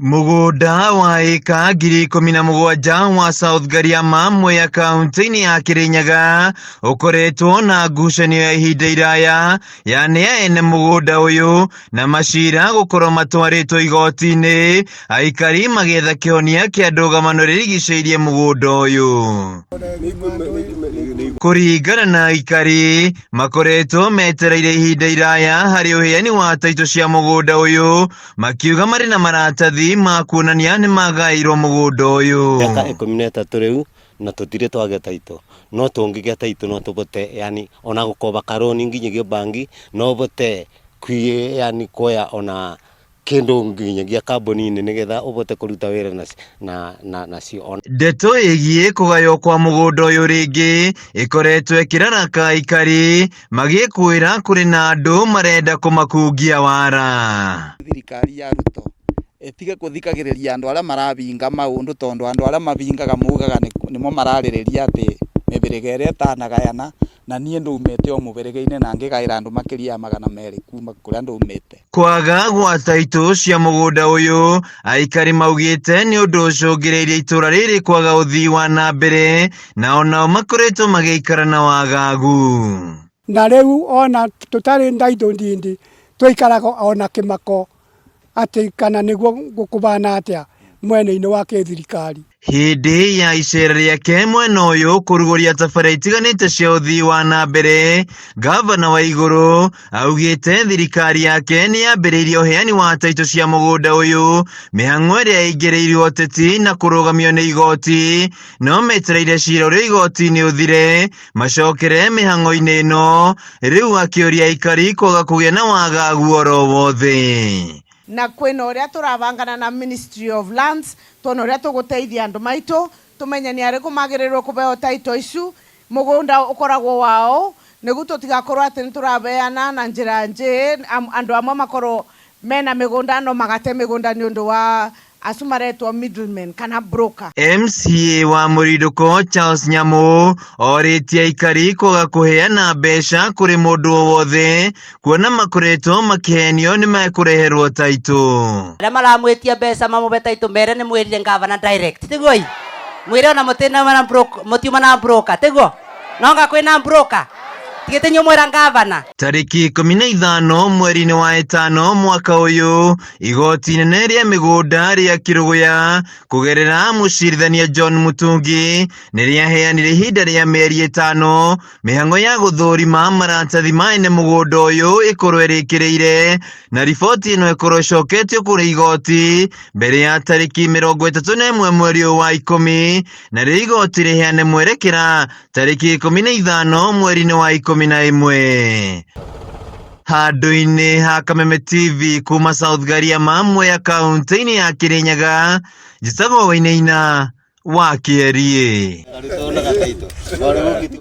Mũgũnda wa ĩka 17,000 wa South Gariama, Mwea, kaunti-inĩ ya Kĩrĩnyaga, ũkoretwo na ngucanio ya ihinda iraya ya nĩa ene mũgũnda ũyũ, na macira gũkorwo matwarĩtwo igoti-inĩ, aikari magĩetha kĩhonia kĩa ndũgamano ĩrĩa ĩrigicĩirie mũgũnda ũyũ. Kũringana na aikari, makoretwo metereire ihinda iraya harĩ ũheani wa taitũ cia mũgũnda ũyũ, makiuga marĩ na maratathi ma kuonania nĩ magaĩirwo mũgũnda ũyũ. Mĩaka 13 rĩu na tũtirĩ twagĩa taitũ, no tũngĩgĩa taitũ no tũbote, yani ona gũkoba karoni nginyagia bangi no bote kwi, yani kuoya ona kĩndũ nginyagia kambuni-inĩ nĩgetha ũbote kũruta wĩra na nacio. Ndeto ĩgiĩ kũgaywo kwa mũgũnda ũyũ rĩngĩ ĩkoretwo ĩkĩraraka aikari, magĩkwĩra kũrĩ na andũ marenda kũmakungia wara. Thirikari ya Ruto ĩtige kũthikagĩrĩria andũ arĩa marabinga maũndũ, tondũ andũ arĩa mabingaga maugaga nĩmo mararĩrĩria atĩ mĩhĩrĩga ĩrĩa ĩtanagayana, na niĩ ndaumĩte o mũhĩrĩga-inĩ na ngĩgaĩra andũ makĩria ya 200 kuma kũrĩa ndaumĩte. Kwaga gwa taitũ cia mũgũnda ũyũ, aikari maugĩte nĩ ũndũ ũcũngĩrĩirie itũra rĩrĩ kwaga ũthii wa na mbere, na onao makoretwo magĩikara na wagagu. Na rĩu ona tũtarĩ ndaitũ ndindi, tũikaraga ona kĩmako atĩ kana nĩguo gũkũbana atĩa mwena-inĩ wa kĩthirikari. Hĩndĩ ya icera rĩake mwena ũyũ kũrugũria tabarĩra itiganĩte cia ũthii wa na mbere, Gavana wa Igũrũ augĩte thirikari yake nĩ yambĩrĩirie ũheani wa taitũ cia mũgũnda ũyũ, mĩhang'o ĩrĩa ĩingĩrĩirwo ũteti na kũrũgamio nĩ igoti, no metereire cira ũrĩa igoti-inĩ ũthire macokere mĩhang'o-inĩ ĩno. Rĩu akĩũria aikari kwaga kũgĩa na wagagu oro wothe. Na kwĩna ũrĩa tũrabangana na Ministry of Lands, tuone ũrĩa tũgũteithia andũ maitũ, tũmenye nĩ arĩkũ magĩrĩirwo kũheo title icu, mũgũnda ũkoragwo wao, nĩguo tũtigakorwo atĩ nĩ tũrabeana na njĩra njĩ andũ amwe makorwo mena mĩgũnda no magate mĩgũnda nĩ ũndũ wa acu maretwo middlemen kana broker. MCA wa Mũrindũko Charles Nyamu orĩtie aikari kwaga kũheana mbeca kũrĩ mũndũ o wothe, kuona makoretwo makĩhenio nĩ mekũreherwo taitũ. Arĩa maramwĩtia mbeca mamũbe taitũ, mere nĩ mwĩrire ngavana direct, tiguo? I mwĩre ona mũtina mũtiuma na broker, tiguo? Nonga kwĩna broker tigĩte nyũmwĩra ngavana. Tarĩki 15 mweri-inĩ wa ĩtano mwaka ũyũ, igoti inene rĩa mĩgũnda rĩa Kĩrũgũya kũgerera mũcirithania John Mutungi nĩ rĩaheanire ihinda rĩa mĩeri 5 mĩhang'o ya gũthũrima maratathi ma ene mũgũnda ũyũ ĩkorwo ĩrĩkĩrĩire, na riboti ĩno ĩkorwo ĩcoketio kũrĩ igoti mbere ya tarĩki 31 mweri ũyũ wa 10, na rĩo igoti rĩheane mwerekera tarĩki 15 mweri-inĩ wa 11. Handũ-inĩ ha Kameme TV kuma South Gariama, Mwea, kaunti-inĩ ya Kĩrĩnyaga, njĩtagwo Wainaina wa Kĩeriĩ.